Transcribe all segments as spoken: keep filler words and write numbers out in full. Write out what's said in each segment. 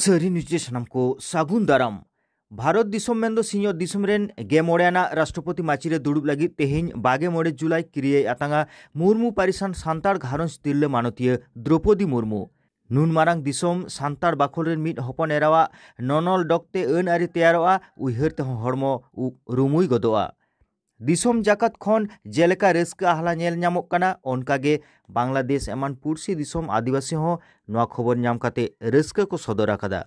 ᱥᱟᱹᱨᱤ ᱱᱤᱭᱩᱡᱽ ᱨᱮ ᱥᱟᱱᱟᱢ ᱠᱚ ᱥᱟᱹᱜᱩᱱ ᱫᱟᱨᱟᱢ᱾ ᱵᱷᱟᱨᱚᱛ ᱫᱤᱥᱚᱢ ᱢᱮᱱᱫᱚ ᱥᱤᱧᱚᱛ ᱫᱤᱥᱚᱢ ᱨᱮᱱ ᱜᱮ ᱢᱚᱬᱮ ᱟᱱᱟᱜ ᱨᱟᱥᱴᱨᱚᱯᱚᱛᱤ ᱢᱟᱹᱪᱤ ᱨᱮ ᱫᱩᱲᱩᱵ ᱞᱟᱹᱜᱤᱫ ᱛᱮᱦᱮᱧ ᱵᱟᱜᱮ ᱢᱚᱬᱮ ᱡᱩᱞᱟᱭ ᱠᱤᱨᱤᱭᱟᱹᱭ ᱟᱛᱟᱝᱟ ᱢᱩᱨᱢᱩ ᱯᱟᱹᱨᱤᱥᱟᱱ ᱥᱟᱱᱛᱟᱲ ᱜᱷᱟᱨᱚᱸᱡᱽ ᱛᱤᱨᱞᱟᱹ ᱢᱟᱱᱚᱛᱤᱭᱟᱹ ᱫᱨᱚᱯᱚᱫᱤ ᱢᱩᱨᱢᱩ᱾ ᱱᱩᱱ ᱢᱟᱨᱟᱝ ᱫᱤᱥᱚᱢ ᱥᱟᱱᱛᱟᱲ ᱵᱟᱠᱷᱳᱞ ᱨᱮᱱ ᱢᱤᱫ ᱦᱚᱯᱚᱱ ᱮᱨᱟᱣᱟᱜ ᱱᱚᱱᱚᱞ ᱰᱚᱠ ᱛᱮ ᱟᱹᱱ ᱟᱹᱨᱤ ᱛᱮᱭᱟᱨᱚᱜᱼᱟ, ᱩᱭᱦᱟᱹᱨ ᱛᱮᱦᱚᱸ ᱦᱚᱲᱢᱚ ᱩᱵ ᱨᱩᱢᱩᱭ ᱜᱚᱫᱚᱜᱼᱟ᱾ ᱫᱤᱥᱚᱢ ᱡᱟᱠᱟᱛ ᱠᱷᱚᱱ ᱡᱮᱞᱮᱠᱟ ᱨᱟᱹᱥᱠᱟᱹ ᱟᱦᱞᱟ ᱧᱮᱞ ᱧᱟᱢᱚᱜ ᱠᱟᱱᱟ, ᱚᱱᱠᱟᱜᱮ ᱵᱟᱝᱞᱟᱫᱮᱥ ᱮᱢᱟᱱ ᱯᱩᱲᱥᱤ ᱫᱤᱥᱚᱢ ᱟᱹᱫᱤᱵᱟᱹᱥᱤ ᱦᱚᱸ ᱱᱚᱣᱟ ᱠᱷᱚᱵᱚᱨ ᱧᱟᱢ ᱠᱟᱛᱮ ᱨᱟᱹᱥᱠᱟᱹ ᱠᱚ ᱥᱚᱫᱚᱨ ᱟᱠᱟᱫᱟ᱾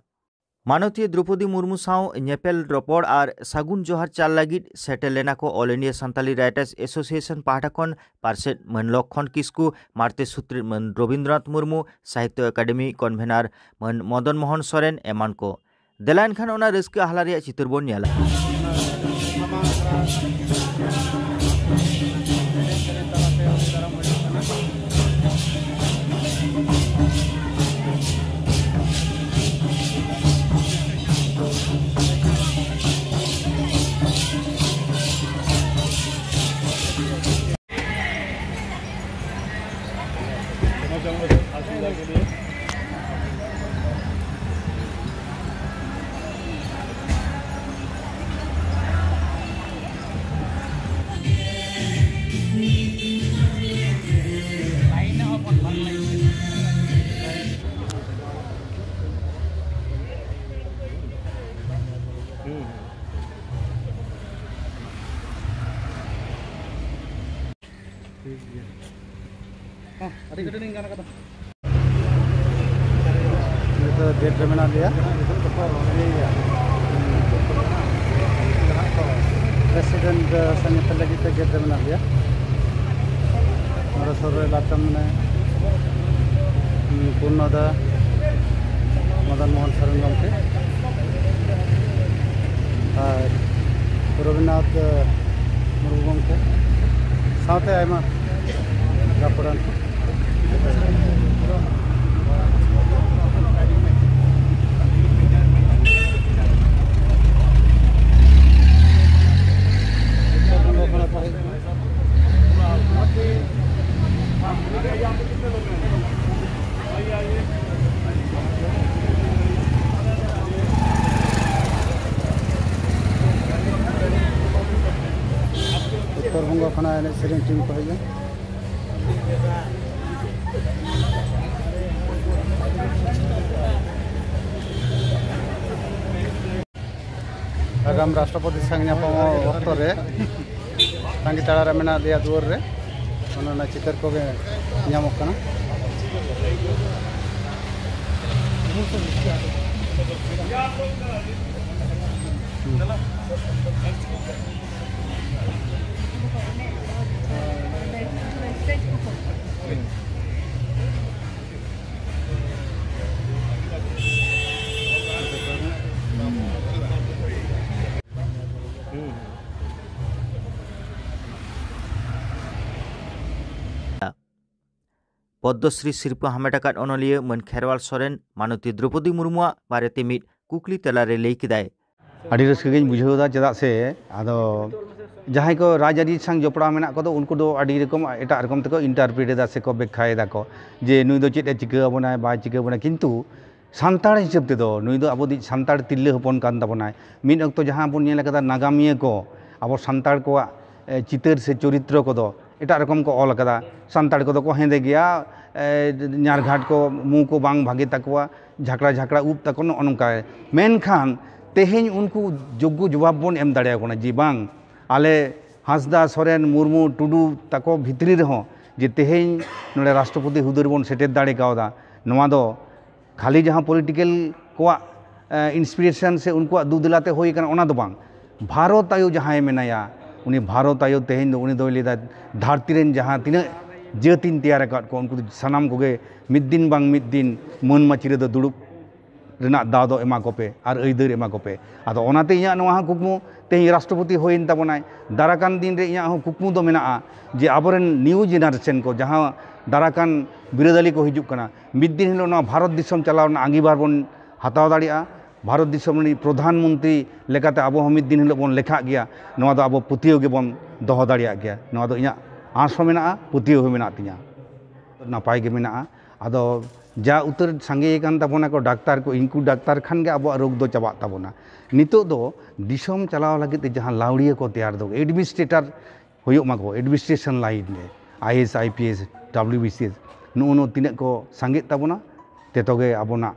ᱢᱟᱱᱚᱛᱤᱭᱟᱹ ᱫᱨᱚᱯᱚᱫᱤ ᱢᱩᱨᱢᱩ ᱥᱟᱶ ᱧᱮᱯᱮᱞ ᱨᱚᱯᱚᱲ ᱟᱨ ᱥᱟᱹᱜᱩᱱ ᱡᱚᱦᱟᱨ ᱪᱟᱞ ᱞᱟᱹᱜᱤᱫ ᱥᱮᱴᱮᱨ ᱞᱮᱱᱟ ᱠᱚ All India Santali Writers Association ᱯᱟᱦᱴᱟ ᱠᱷᱚᱱ ᱯᱟᱨᱥᱮᱛ ᱢᱟᱹᱱ ᱞᱚᱠᱠᱷᱚᱱ ᱠᱤᱥᱠᱩ, ᱢᱟᱬᱛᱮ ᱥᱩᱛᱨᱮᱛ ᱢᱟᱹᱱ ᱨᱚᱵᱤᱱᱫᱨᱚᱱᱟᱛᱷ ᱢᱩᱨᱢᱩ, ᱥᱟᱦᱤᱛᱛᱚ ᱮᱠᱟᱰᱮᱢᱤ ᱠᱚᱱᱵᱷᱮᱱᱟᱨ ᱢᱟᱹᱱ ᱢᱚᱫᱚᱱ ᱢᱳᱦᱚᱱ ᱥᱚᱨᱮᱱ ᱮᱢᱟᱱ ᱠᱚ᱾ ᱫᱮᱞᱟ ᱮᱱᱠᱷᱟᱱ ᱚᱱᱟ ᱨᱟᱹᱥᱠᱟᱹ ᱟᱦᱞᱟ ᱨᱮᱭᱟᱜ ᱪᱤᱛᱟᱹᱨ ᱵᱚᱱ ᱧᱮᱞᱟ᱾ ᱴᱷᱤᱠ ᱜᱮᱭᱟ᱾ ᱦᱚᱸ, ᱟᱹᱰᱤ ᱠᱟᱹᱴᱤᱡ ᱞᱤᱧ ᱜᱟᱱ ᱠᱟᱫᱟ᱾ ᱱᱤᱛᱚᱜ ᱜᱮᱴ ᱨᱮ ᱢᱮᱱᱟᱜ ᱞᱮᱭᱟ᱾ ᱯᱨᱮᱥᱤᱰᱮᱱᱴ ᱥᱟᱶ ᱧᱮᱯᱮᱞ ᱞᱟᱹᱜᱤᱫ ᱛᱮ ᱜᱮᱴ ᱨᱮ ᱢᱮᱱᱟᱜ ᱞᱮᱭᱟ᱾ ᱱᱚᱰᱮ ᱥᱩᱨ ᱨᱮ ᱞᱟᱛᱟᱢ ᱢᱮᱱᱟᱭᱟ, ᱦᱩᱸ, ᱯᱩᱨᱱᱚ ᱫᱟ, ᱢᱚᱫᱚᱱ ᱢᱳᱦᱚᱱ ᱥᱚᱨᱮᱱ ᱜᱚᱢᱠᱮ ᱟᱨ ᱨᱚᱵᱤᱱᱫᱨᱚᱱᱟᱛᱷ ᱢᱩᱨᱢᱩ ᱜᱚᱢᱠᱮ ᱥᱟᱶᱛᱮ ᱟᱭᱢᱟ ᱜᱟᱹᱠᱷᱩᱲᱟᱱ ᱠᱚ᱾ ᱮᱱᱮᱡ ᱥᱮᱨᱮᱧ ᱴᱤᱢ ᱠᱚ ᱦᱤᱡᱩᱜᱼᱟ᱾ ᱟᱜᱟᱢ ᱨᱟᱥᱴᱨᱚᱯᱚᱛᱤ ᱥᱟᱶ ᱧᱟᱯᱟᱢ ᱚᱠᱛᱚ ᱨᱮ ᱛᱟᱺᱜᱤ ᱛᱟᱲᱟ ᱨᱮ ᱢᱮᱱᱟᱜ ᱞᱮᱭᱟ ᱫᱩᱣᱟᱹᱨ ᱨᱮ᱾ ᱚᱱᱟ ᱨᱮᱱᱟᱜ ᱪᱤᱛᱟᱹᱨ ᱠᱚᱜᱮ ᱧᱟᱢᱚᱜ ᱠᱟᱱᱟ᱾ ᱯᱚᱫᱽᱢᱚᱥᱨᱤ ᱥᱤᱨᱯᱟᱹ ᱦᱟᱢᱮᱴ ᱟᱠᱟᱫ ᱚᱱᱚᱞᱤᱭᱟᱹ ᱢᱟᱹᱱ ᱠᱷᱮᱨᱣᱟᱞ ᱥᱚᱨᱮᱱ ᱢᱟᱱᱚᱛᱤ ᱫᱨᱚᱯᱚᱫᱤ ᱢᱩᱨᱢᱩᱣᱟᱜ ᱵᱟᱨᱮᱛᱮ ᱢᱤᱫ ᱠᱩᱠᱞᱤ ᱛᱟᱞᱟᱨᱮ ᱞᱟᱹᱭ ᱠᱮᱫᱟᱭ᱾ ᱟᱹᱰᱤ ᱨᱟᱹᱥᱠᱟᱹ ᱜᱤᱧ ᱵᱩᱡᱷᱟᱹᱣ ᱮᱫᱟ, ᱪᱮᱫᱟᱜ ᱥᱮ ᱟᱫᱚ ᱡᱟᱦᱟᱸᱭ ᱠᱚ ᱨᱟᱡᱽᱟᱹᱨᱤ ᱥᱟᱝ ᱡᱚᱯᱲᱟᱣ ᱢᱮᱱᱟᱜ ᱠᱚᱫᱚ ᱩᱱᱠᱩ ᱫᱚ ᱟᱹᱰᱤ ᱨᱚᱠᱚᱢ ᱮᱴᱟᱜ ᱨᱚᱠᱚᱢ ᱛᱮᱠᱚ ᱤᱱᱴᱟᱨᱯᱨᱤᱴ ᱮᱫᱟ ᱥᱮᱠᱚ ᱵᱮᱠᱠᱷᱟᱭ ᱮᱫᱟ ᱠᱚ ᱡᱮ ᱱᱩᱭ ᱫᱚ ᱪᱮᱫ ᱮ ᱪᱤᱠᱟᱹ ᱟᱵᱚᱱᱟᱭ, ᱵᱟᱭ ᱪᱤᱠᱟᱹ ᱟᱵᱚᱱᱟ, ᱠᱤᱱᱛᱩ ᱥᱟᱱᱛᱟᱲ ᱦᱤᱥᱟᱹᱵ ᱛᱮᱫᱚ ᱱᱩᱭ ᱫᱚ ᱟᱵᱚ ᱫᱚ ᱥᱟᱱᱛᱟᱲ ᱛᱤᱨᱞᱟᱹ ᱦᱚᱯᱚᱱ ᱠᱟᱱ ᱛᱟᱵᱚᱱᱟᱭ᱾ ᱢᱤᱫ ᱚᱠᱛᱚ ᱡᱟᱦᱟᱸ ᱵᱚᱱ ᱧᱮᱞ ᱟᱠᱟᱫᱟ ᱱᱟᱜᱟᱢᱤᱭᱟᱹ ᱠᱚ ᱟᱵᱚ ᱥᱟᱱᱛᱟᱲ ᱠᱚᱣᱟᱜ, ᱮ, ᱪᱤᱛᱟᱹᱨ ᱥᱮ ᱪᱚᱨᱤᱛᱨᱚ ᱠᱚᱫᱚ ᱮᱴᱟᱜ ᱨᱚᱠᱚᱢ ᱠᱚ ᱚᱞ ᱟᱠᱟᱫᱟ᱾ ᱥᱟᱱᱛᱟᱲ ᱠᱚᱫᱚ ᱠᱚ ᱦᱮᱸᱫᱮ ᱜᱮᱭᱟ, ᱮ, ᱧᱟᱨ ᱜᱷᱟᱴ ᱠᱚ, ᱢᱩ ᱠᱚ ᱵᱟᱝ ᱵᱷᱟᱜᱮ ᱛᱟᱠᱚᱣᱟ, ᱡᱷᱟᱸᱠᱲᱟ ᱡᱷᱟᱸᱠᱲᱟ ᱩᱵ ᱛᱟᱠᱚ, ᱱᱚᱜᱼᱚ ᱱᱚᱝᱠᱟ᱾ ᱢᱮᱱᱠᱷᱟᱱ ᱛᱮᱦᱮᱧ ᱩᱱᱠᱩ ᱡᱳᱜᱽᱜᱚ ᱡᱚᱵᱟᱵ ᱵᱚᱱ ᱮᱢ ᱫᱟᱲᱮᱭᱟᱠᱚ ᱠᱟᱱᱟ ᱡᱮ ᱵᱟᱝ, ᱟᱞᱮ ᱦᱟᱸᱥᱫᱟ, ᱥᱚᱨᱮᱱ, ᱢᱩᱨᱢᱩ, ᱴᱩᱰᱩ ᱛᱟᱠᱚ ᱵᱷᱤᱛᱨᱤ ᱨᱮᱦᱚᱸ ᱡᱮ ᱛᱮᱦᱮᱧ ᱱᱚᱰᱮ ᱨᱟᱥᱴᱨᱚᱯᱚᱛᱤ ᱦᱩᱫᱟᱹ ᱨᱮᱵᱚᱱ ᱥᱮᱴᱮᱨ ᱫᱟᱲᱮ ᱠᱟᱣᱫᱟ, ᱱᱚᱣᱟ ᱫᱚ ᱠᱷᱟᱹᱞᱤ ᱡᱟᱦᱟᱸ ᱯᱚᱞᱤᱴᱤᱠᱮᱞ ᱠᱚᱣᱟᱜ, ᱮ, ᱤᱱᱥᱯᱤᱨᱮᱥᱚᱱ ᱥᱮ ᱩᱱᱠᱩᱣᱟᱜ ᱫᱩᱫᱩᱞᱟᱛᱮ ᱦᱩᱭ ᱠᱟᱱᱟ, ᱚᱱᱟ ᱫᱚ ᱵᱟᱝ᱾ ᱵᱷᱟᱨᱚᱛ ᱟᱭᱳ ᱡᱟᱦᱟᱸᱭ ᱢᱮᱱᱟᱭᱟ, ᱩᱱᱤ ᱵᱷᱟᱨᱚᱛ ᱟᱭᱳ ᱛᱮᱦᱮᱧ ᱫᱚ, ᱩᱱᱤ ᱫᱚᱭ ᱞᱟᱹᱭᱫᱟ, ᱫᱷᱟᱹᱨᱛᱤ ᱨᱮᱱ ᱡᱟᱦᱟᱸ ᱛᱤᱱᱟᱹᱜ ᱡᱟᱹᱛᱤᱧ ᱛᱮᱭᱟᱨ ᱟᱠᱟᱫ ᱠᱚᱣᱟ, ᱩᱱᱠᱩ ᱫᱚ ᱥᱟᱱᱟᱢ ᱠᱚᱜᱮ ᱢᱤᱫ ᱫᱤᱱ ᱵᱟᱝ ᱢᱤᱫ ᱫᱤᱱ ᱢᱟᱹᱱ ᱢᱟᱹᱪᱤ ᱨᱮᱫᱚ ᱫᱩᱲᱩᱵ ᱨᱮᱱᱟᱜ ᱫᱟᱣ ᱫᱚ ᱮᱢᱟ ᱠᱚᱯᱮ ᱟᱨ ᱟᱹᱭᱫᱟᱹᱨ ᱮᱢᱟ ᱠᱚᱯᱮ᱾ ᱟᱫᱚ ᱚᱱᱟᱛᱮ ᱤᱧᱟᱹᱜ ᱱᱚᱣᱟ ᱦᱚᱸ ᱠᱩᱠᱢᱩ, ᱛᱮᱦᱮᱧ ᱨᱟᱥᱴᱨᱚᱯᱚᱛᱤ ᱦᱩᱭᱮᱱ ᱛᱟᱵᱚᱱᱟᱭ, ᱫᱟᱨᱟᱠᱟᱱ ᱫᱤᱱ ᱨᱮ ᱤᱧᱟᱹᱜ ᱦᱚᱸ ᱠᱩᱠᱢᱩ ᱫᱚ ᱢᱮᱱᱟᱜᱼᱟ ᱡᱮ ᱟᱵᱚᱨᱮᱱ ᱱᱤᱭᱩ ᱡᱮᱱᱟᱨᱮᱥᱚᱱ ᱠᱚ, ᱡᱟᱦᱟᱸ ᱫᱟᱨᱟᱠᱟᱱ ᱵᱤᱨᱟᱹᱫᱟᱹᱞᱤ ᱠᱚ ᱦᱤᱡᱩᱜ ᱠᱟᱱᱟ, ᱢᱤᱫ ᱫᱤᱱ ᱦᱤᱞᱳᱜ ᱱᱚᱣᱟ ᱵᱷᱟᱨᱚᱛ ᱫᱤᱥᱚᱢ ᱪᱟᱞᱟᱣ ᱨᱮᱱᱟᱜ ᱟᱸᱜᱤᱵᱷᱟᱨ ᱵᱚᱱ ᱦᱟᱛᱟᱣ ᱫᱟᱲᱮᱭᱟᱜᱼᱟ᱾ ᱵᱷᱟᱨᱚᱛ ᱫᱤᱥᱚᱢ ᱨᱤᱱᱤᱡ ᱯᱨᱚᱫᱷᱟᱱ ᱢᱚᱱᱛᱨᱤ ᱞᱮᱠᱟᱛᱮ ᱟᱵᱚ ᱦᱚᱸ ᱢᱤᱫ ᱫᱤᱱ ᱦᱤᱞᱳᱜ ᱵᱚᱱ ᱞᱮᱠᱷᱟᱜ ᱜᱮᱭᱟ, ᱱᱚᱣᱟ ᱫᱚ ᱟᱵᱚ ᱯᱟᱹᱛᱭᱟᱹᱣ ᱜᱮᱵᱚᱱ ᱫᱚᱦᱚ ᱫᱟᱲᱮᱭᱟᱜ ᱜᱮᱭᱟ᱾ ᱱᱚᱣᱟ ᱫᱚ ᱤᱧᱟᱹᱜ ᱟᱸᱥ ᱦᱚᱸ ᱢᱮᱱᱟᱜᱼᱟ, ᱯᱟᱹᱛᱭᱟᱹᱣ ᱦᱚᱸ ᱢᱮᱱᱟᱜ ᱛᱤᱧᱟᱹ᱾ ᱱᱟᱯᱟᱭ ᱜᱮ ᱢᱮᱱᱟᱜᱼᱟ᱾ ᱟᱫᱚ ᱡᱟ ᱩᱛᱟᱹᱨ ᱥᱟᱸᱜᱮ ᱟᱠᱟᱱ ᱛᱟᱵᱚᱱᱟ ᱠᱚ ᱰᱟᱠᱛᱟᱨ ᱠᱚ, ᱤᱱᱠᱩ ᱰᱟᱠᱛᱟᱨ ᱠᱷᱟᱱ ᱜᱮ ᱟᱵᱚᱣᱟᱜ ᱨᱳᱜᱽ ᱫᱚ ᱪᱟᱵᱟᱜ ᱛᱟᱵᱚᱱᱟ᱾ ᱱᱤᱛᱚᱜ ᱫᱚ ᱫᱤᱥᱚᱢ ᱪᱟᱞᱟᱣ ᱞᱟᱹᱜᱤᱫ ᱛᱮ ᱡᱟᱦᱟᱸ ᱞᱟᱹᱣᱲᱤᱭᱟᱹ ᱠᱚ ᱛᱮᱭᱟᱨ ᱫᱚ, ᱮᱰᱢᱤᱱᱤᱥᱴᱨᱮᱴᱟᱨ ᱦᱩᱭᱩᱜ ᱢᱟᱠᱚ administration line ᱨᱮ, IAS, IPS, WBCS, ᱱᱩᱜᱼᱩ ᱱᱩᱜᱼᱩ ᱛᱤᱱᱟᱹᱜ ᱠᱚ ᱥᱟᱸᱜᱮᱜ ᱛᱟᱵᱚᱱᱟ, ᱛᱮᱛᱚ ᱜᱮ ᱟᱵᱚᱱᱟᱜ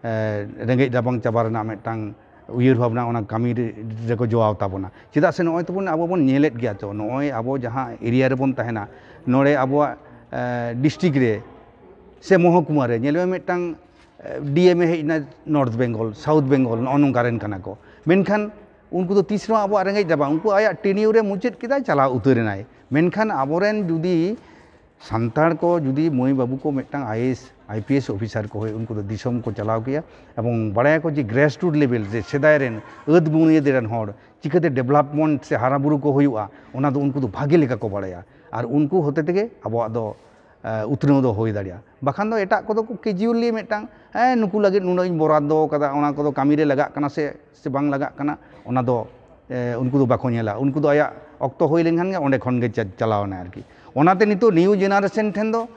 ᱨᱮᱸᱜᱮᱡ ᱨᱟᱵᱟᱝ ᱪᱟᱵᱟ ᱨᱮᱱᱟᱜ ᱢᱤᱫᱴᱟᱝ ᱩᱭᱦᱟᱹᱨ ᱵᱷᱟᱵᱽᱱᱟ ᱚᱱᱟ ᱠᱟᱹᱢᱤ ᱨᱮ-, ᱨᱮᱠᱚ ᱡᱚᱲᱟᱣ ᱛᱟᱵᱚᱱᱟ᱾ ᱪᱮᱫᱟᱜ ᱥᱮ ᱱᱚᱜᱼᱚᱭ ᱛᱟᱵᱚᱱ ᱟᱵᱚ ᱵᱚᱱ ᱧᱮᱞᱮᱫ ᱜᱮᱭᱟ ᱛᱚ, ᱱᱚᱜᱼᱚᱭ ᱟᱵᱚ ᱡᱟᱦᱟᱸ area ᱨᱮᱵᱚᱱ ᱛᱟᱦᱮᱱᱟ, ᱱᱚᱰᱮ ᱟᱵᱚᱣᱟᱜ district ᱨᱮ ᱥᱮ ᱢᱚᱦᱚᱠᱩᱢᱟ ᱨᱮ ᱧᱮᱞ ᱢᱮ, ᱢᱤᱫᱴᱟᱝ DMᱮ ᱦᱮᱡ ᱮᱱᱟ North Bengal, South Bengal, ᱱᱚᱜᱼᱚ ᱱᱚᱝᱠᱟ ᱨᱮᱱ ᱠᱟᱱᱟ ᱠᱚ, ᱢᱮᱱᱠᱷᱟᱱ ᱩᱱᱠᱩ ᱫᱚ ᱛᱤᱥ ᱨᱮᱦᱚᱸ ᱟᱵᱚᱣᱟᱜ ᱨᱮᱸᱜᱮᱡ ᱨᱟᱵᱟᱝ, ᱩᱱᱠᱩ ᱟᱭᱟᱜ tenure ᱮ ᱢᱩᱪᱟᱹᱫ ᱠᱮᱫᱟ, ᱪᱟᱞᱟᱣ ᱩᱛᱟᱹᱨ ᱮᱱᱟᱭ᱾ ᱢᱮᱱᱠᱷᱟᱱ ᱟᱵᱚᱨᱮᱱ ᱡᱩᱫᱤ ᱥᱟᱱᱛᱟᱲ ᱠᱚ ᱡᱩᱫᱤ ᱢᱟᱹᱭ ᱵᱟᱹᱵᱩ ᱠᱚ ᱢᱤᱫᱴᱟᱝ IAS, IPS officer ᱠᱚ ᱦᱩᱭ, ᱩᱱᱠᱩ ᱫᱚ ᱫᱤᱥᱚᱢ ᱠᱚ ᱪᱟᱞᱟᱣ ᱠᱮᱭᱟ᱾ ᱮᱵᱚᱝ ᱵᱟᱲᱟᱭᱟᱠᱚ ᱡᱮ grassroot level ᱨᱮ ᱥᱮᱫᱟᱭ ᱨᱮᱱ ᱟᱹᱫ ᱵᱩᱱᱤᱭᱟᱹᱫ ᱨᱮᱱ ᱦᱚᱲ ᱪᱤᱠᱟᱹᱛᱮ development ᱥᱮ ᱦᱟᱨᱟ ᱵᱩᱨᱩ ᱠᱚ ᱦᱩᱭᱩᱜᱼᱟ, ᱚᱱᱟ ᱫᱚ ᱩᱱᱠᱩ ᱫᱚ ᱵᱷᱟᱜᱮ ᱞᱮᱠᱟ ᱠᱚ ᱵᱟᱲᱟᱭᱟ᱾ ᱟᱨ ᱩᱱᱠᱩ ᱦᱚᱛᱮ ᱛᱮᱜᱮ ᱟᱵᱚᱣᱟᱜ ᱫᱚ ᱩᱛᱱᱟᱹᱣ ᱫᱚ ᱦᱩᱭ ᱫᱟᱲᱮᱭᱟᱜᱼᱟ᱾ ᱵᱟᱠᱷᱟᱱ ᱫᱚ ᱮᱴᱟᱜ ᱠᱚᱫᱚ ᱠᱚ casually ᱢᱤᱫᱴᱟᱝ, ᱦᱮᱸ, ᱱᱩᱠᱩ ᱞᱟᱹᱜᱤᱫ ᱱᱩᱱᱟᱹᱜ ᱤᱧ ᱵᱚᱨᱟᱫᱫᱚ ᱟᱠᱟᱫᱟ, ᱚᱱᱟ ᱠᱚᱫᱚ ᱠᱟᱹᱢᱤ ᱨᱮ ᱞᱟᱜᱟᱜ ᱠᱟᱱᱟ ᱥᱮ, ᱥᱮ ᱵᱟᱝ ᱞᱟᱜᱟᱜ ᱠᱟᱱᱟ, ᱚᱱᱟ ᱫᱚ ᱩᱱᱠᱩ ᱫᱚ ᱵᱟᱠᱚ ᱧᱮᱞᱟ᱾ ᱩᱱᱠᱩ ᱫᱚ ᱟᱭᱟᱜ ᱚᱠᱛᱚ ᱦᱩᱭ ᱞᱮᱱᱠᱷᱟᱱ ᱜᱮ ᱚᱸᱰᱮ ᱠᱷᱚᱱ ᱜᱮ ᱪᱟ-, ᱪᱟᱞᱟᱣ ᱮᱱᱟᱭ ᱟᱨᱠᱤ᱾ ᱚᱱᱟᱛᱮ ᱱᱤᱛᱚᱜ new generation ᱴᱷᱮᱱ ᱫᱚ,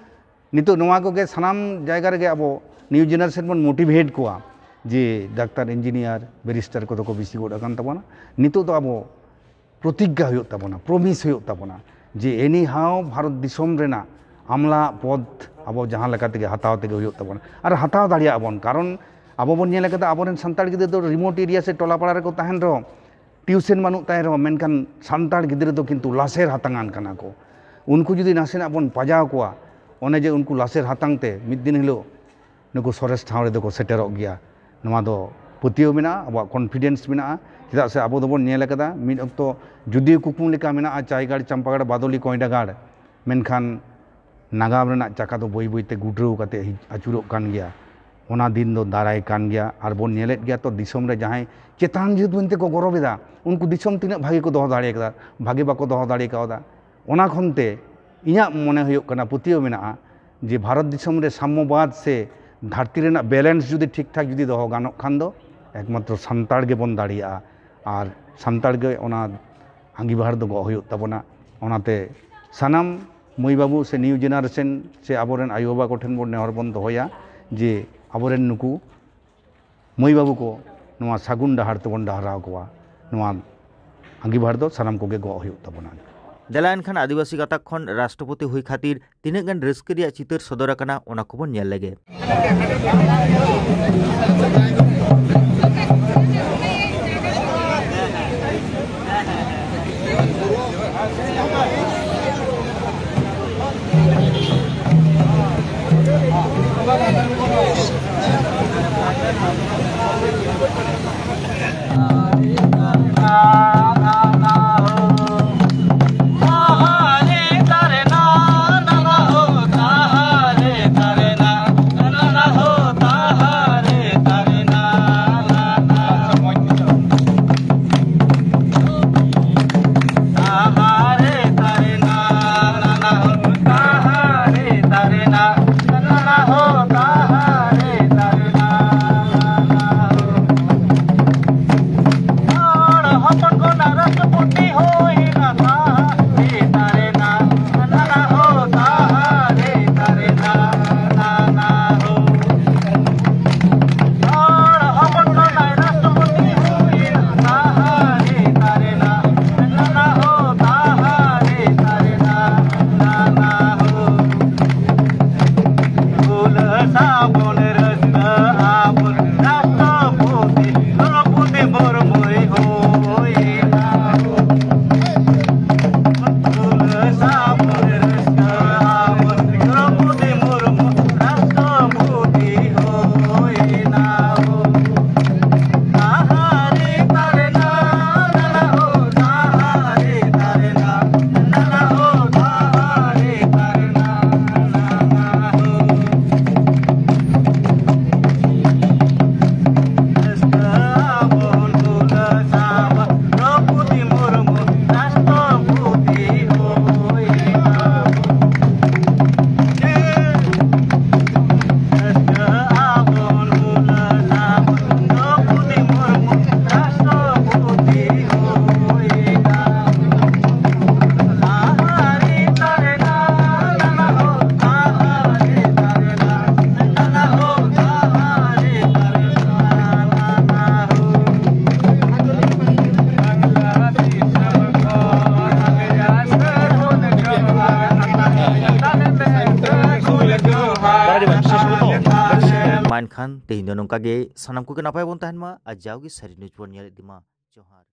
ᱱᱤᱛᱚᱜ ᱱᱚᱣᱟ ᱠᱚᱜᱮ ᱥᱟᱱᱟᱢ ᱡᱟᱭᱜᱟ ᱨᱮᱜᱮ ᱟᱵᱚ new generation ᱵᱚᱱ motivate ᱠᱚᱣᱟ ᱡᱮ ᱰᱟᱠᱛᱟᱨ, engineer, barrister ᱠᱚᱫᱚ ᱠᱚ ᱵᱮᱥᱤ ᱜᱚᱫ ᱟᱠᱟᱱ ᱛᱟᱵᱚᱱᱟ᱾ ᱱᱤᱛᱚᱜ ᱫᱚ ᱟᱵᱚ ᱯᱨᱚᱛᱤᱜᱽᱜᱟ ᱦᱩᱭᱩᱜ ᱛᱟᱵᱚᱱᱟ, promise ᱦᱩᱭᱩᱜ ᱛᱟᱵᱚᱱᱟ ᱡᱮ anyhow ᱵᱷᱟᱨᱚᱛ ᱫᱤᱥᱚᱢ ᱨᱮᱱᱟᱜ ᱟᱢᱞᱟ ᱯᱚᱫᱽ ᱟᱵᱚ ᱡᱟᱦᱟᱸ ᱞᱮᱠᱟ ᱛᱮᱜᱮ ᱦᱟᱛᱟᱣ ᱛᱮᱜᱮ ᱦᱩᱭᱩᱜ ᱛᱟᱵᱚᱱᱟ᱾ ᱟᱨ ᱦᱟᱛᱟᱣ ᱫᱟᱲᱮᱭᱟᱜᱼᱟ ᱵᱚᱱ, ᱠᱟᱨᱚᱱ ᱟᱵᱚ ᱵᱚᱱ ᱧᱮᱞ ᱟᱠᱟᱫᱟ, ᱟᱵᱚᱨᱮᱱ ᱥᱟᱱᱛᱟᱲ ᱜᱤᱫᱽᱨᱟᱹ ᱫᱚ remote area ᱥᱮ ᱴᱚᱞᱟ ᱯᱟᱲᱟ ᱨᱮᱠᱚ ᱛᱟᱦᱮᱱ ᱨᱮᱦᱚᱸ, tuition ᱵᱟᱹᱱᱩᱜ ᱛᱟᱭ ᱨᱮᱦᱚᱸ, ᱢᱮᱱᱠᱷᱟᱱ ᱥᱟᱱᱛᱟᱲ ᱜᱤᱫᱽᱨᱟᱹ ᱫᱚ ᱠᱤᱱᱛᱩ ᱞᱟᱥᱮᱨ ᱦᱟᱛᱟᱝᱟᱱ ᱠᱟᱱᱟ ᱠᱚ᱾ ᱩᱱᱠᱩ ᱡᱩᱫᱤ ᱱᱟᱥᱮᱱᱟᱜ ᱵᱚᱱ ᱯᱟᱡᱟᱣ ᱠᱚᱣᱟ, ᱚᱱᱮ ᱡᱮ ᱩᱱᱠᱩ ᱞᱟᱥᱮᱨ ᱦᱟᱛᱟᱝ ᱛᱮ ᱢᱤᱫ ᱫᱤᱱ ᱦᱤᱞᱳᱜ ᱱᱩᱠᱩ ᱥᱚᱨᱮᱥ ᱴᱷᱟᱶ ᱨᱮᱫᱚ ᱠᱚ ᱥᱮᱴᱮᱨᱚᱜ ᱜᱮᱭᱟ, ᱱᱚᱣᱟ ᱫᱚ ᱯᱟᱹᱛᱭᱟᱹᱣ ᱢᱮᱱᱟᱜᱼᱟ, ᱟᱵᱚᱣᱟᱜ confidence ᱢᱮᱱᱟᱜᱼᱟ᱾ ᱪᱮᱫᱟᱜ ᱥᱮ ᱟᱵᱚ ᱫᱚᱵᱚᱱ ᱧᱮᱞ ᱟᱠᱟᱫᱟ, ᱢᱤᱫ ᱚᱠᱛᱚ ᱡᱩᱫᱤᱭᱳ ᱠᱩᱠᱢᱩ ᱞᱮᱠᱟ ᱢᱮᱱᱟᱜᱼᱟ ᱪᱟᱭᱜᱟᱲ, ᱪᱟᱢᱯᱟᱜᱟᱲ, ᱵᱟᱫᱚᱞᱤ, ᱠᱚᱭᱰᱟᱜᱟᱲ, ᱢᱮᱱᱠᱷᱟᱱ ᱱᱟᱜᱟᱢ ᱨᱮᱱᱟᱜ ᱪᱟᱠᱟ ᱫᱚ ᱵᱟᱹᱭ ᱵᱟᱹᱭᱛᱮ ᱜᱩᱰᱨᱟᱹᱣ ᱠᱟᱛᱮ ᱦᱤᱡ-, ᱟᱹᱪᱩᱨᱚᱜ ᱠᱟᱱ ᱜᱮᱭᱟ᱾ ᱚᱱᱟ ᱫᱤᱱ ᱫᱚ ᱫᱟᱨᱟᱭ ᱠᱟᱱ ᱜᱮᱭᱟ᱾ ᱟᱨ ᱵᱚᱱ ᱧᱮᱞᱮᱫ ᱜᱮᱭᱟ ᱛᱚ, ᱫᱤᱥᱚᱢ ᱨᱮ ᱡᱟᱦᱟᱸᱭ ᱪᱮᱛᱟᱱ ᱡᱟᱹᱛ ᱢᱮᱱᱛᱮ ᱠᱚ ᱜᱚᱨᱚᱵ ᱮᱫᱟ, ᱩᱱᱠᱩ ᱫᱤᱥᱚᱢ ᱛᱤᱱᱟᱹᱜ ᱵᱷᱟᱜᱮ ᱠᱚ ᱫᱚᱦᱚ ᱫᱟᱲᱮ ᱠᱟᱫᱟ, ᱵᱷᱟᱜᱮ ᱵᱟᱠᱚ ᱫᱚᱦᱚ ᱫᱟᱲᱮ ᱠᱟᱣᱫᱟ᱾ ᱚᱱᱟ ᱠᱷᱚᱱ ᱛᱮ ᱤᱧᱟᱹᱜ ᱢᱚᱱᱮ ᱦᱩᱭᱩᱜ ᱠᱟᱱᱟ, ᱯᱟᱹᱛᱭᱟᱹᱣ ᱢᱮᱱᱟᱜᱼᱟ ᱡᱮ ᱵᱷᱟᱨᱚᱛ ᱫᱤᱥᱚᱢ ᱨᱮ ᱥᱟᱢᱢᱚᱵᱟᱫ ᱥᱮ ᱫᱷᱟᱹᱨᱛᱤ ᱨᱮᱱᱟᱜ balance ᱡᱩᱫᱤ ᱴᱷᱤᱠ ᱴᱷᱟᱠ ᱡᱩᱫᱤ ᱫᱚᱦᱚ ᱜᱟᱱᱚᱜ ᱠᱷᱟᱱ ᱫᱚ ᱮᱠᱢᱟᱛᱨᱚ ᱥᱟᱱᱛᱟᱲ ᱜᱮᱵᱚᱱ ᱫᱟᱲᱮᱭᱟᱜᱼᱟ᱾ ᱟᱨ ᱥᱟᱱᱛᱟᱲ ᱜᱮ ᱚᱱᱟ ᱟᱸᱜᱤᱵᱷᱟᱨ ᱫᱚ ᱜᱚᱜ ᱦᱩᱭᱩᱜ ᱛᱟᱵᱚᱱᱟ᱾ ᱚᱱᱟᱛᱮ ᱥᱟᱱᱟᱢ ᱢᱟᱹᱭ ᱵᱟᱹᱵᱩ ᱥᱮ new generation ᱥᱮ ᱟᱵᱚᱨᱮᱱ ᱟᱭᱳ ᱵᱟᱵᱟ ᱠᱚᱴᱷᱮᱱ ᱵᱚᱱ ᱱᱮᱦᱚᱨ ᱵᱚᱱ ᱫᱚᱦᱚᱭᱟ ᱡᱮ ᱟᱵᱚᱨᱮᱱ ᱱᱩᱠᱩ ᱢᱟᱹᱭ ᱵᱟᱹᱵᱩ ᱠᱚ ᱱᱚᱣᱟ ᱥᱟᱹᱜᱩᱱ ᱰᱟᱦᱟᱨ ᱛᱮᱵᱚᱱ ᱰᱟᱦᱨᱟᱣ ᱠᱚᱣᱟ᱾ ᱱᱚᱣᱟ ᱟᱸᱜᱤᱵᱷᱟᱨ ᱫᱚ ᱥᱟᱱᱟᱢ ᱠᱚᱜᱮ ᱜᱚᱜ ᱦᱩᱭᱩᱜ ᱛᱟᱵᱚᱱᱟ᱾ ᱫᱮᱞᱟ ᱮᱱᱠᱷᱟᱱ ᱟᱹᱫᱤᱵᱟᱹᱥᱤ ᱜᱟᱛᱟᱠ ᱠᱷᱚᱱ ᱨᱟᱥᱴᱨᱚᱯᱚᱛᱤ ᱦᱩᱭ ᱠᱷᱟᱹᱛᱤᱨ ᱛᱤᱱᱟᱹᱜ ᱜᱟᱱ ᱨᱟᱹᱥᱠᱟᱹ ᱨᱮᱭᱟᱜ ᱪᱤᱛᱟᱹᱨ ᱥᱚᱫᱚᱨ ᱟᱠᱟᱱᱟ, ᱚᱱᱟ ᱠᱚᱵᱚᱱ ᱧᱮᱞ ᱞᱮᱜᱮ᱾ ᱮᱱᱠᱷᱟᱱ ᱛᱮᱦᱮᱧ ᱫᱚ ᱱᱚᱝᱠᱟ ᱜᱮ, ᱥᱟᱱᱟᱢ ᱠᱚᱜᱮ ᱱᱟᱯᱟᱭ ᱵᱚᱱ ᱛᱟᱦᱮᱱ ᱢᱟ ᱟᱨ ᱡᱟᱣᱜᱮ ᱥᱟᱹᱨᱤ ᱱᱤᱭᱩᱡᱽ ᱵᱚᱱ ᱧᱮᱞ ᱤᱫᱤ ᱢᱟ᱾ ᱡᱚᱦᱟᱨ᱾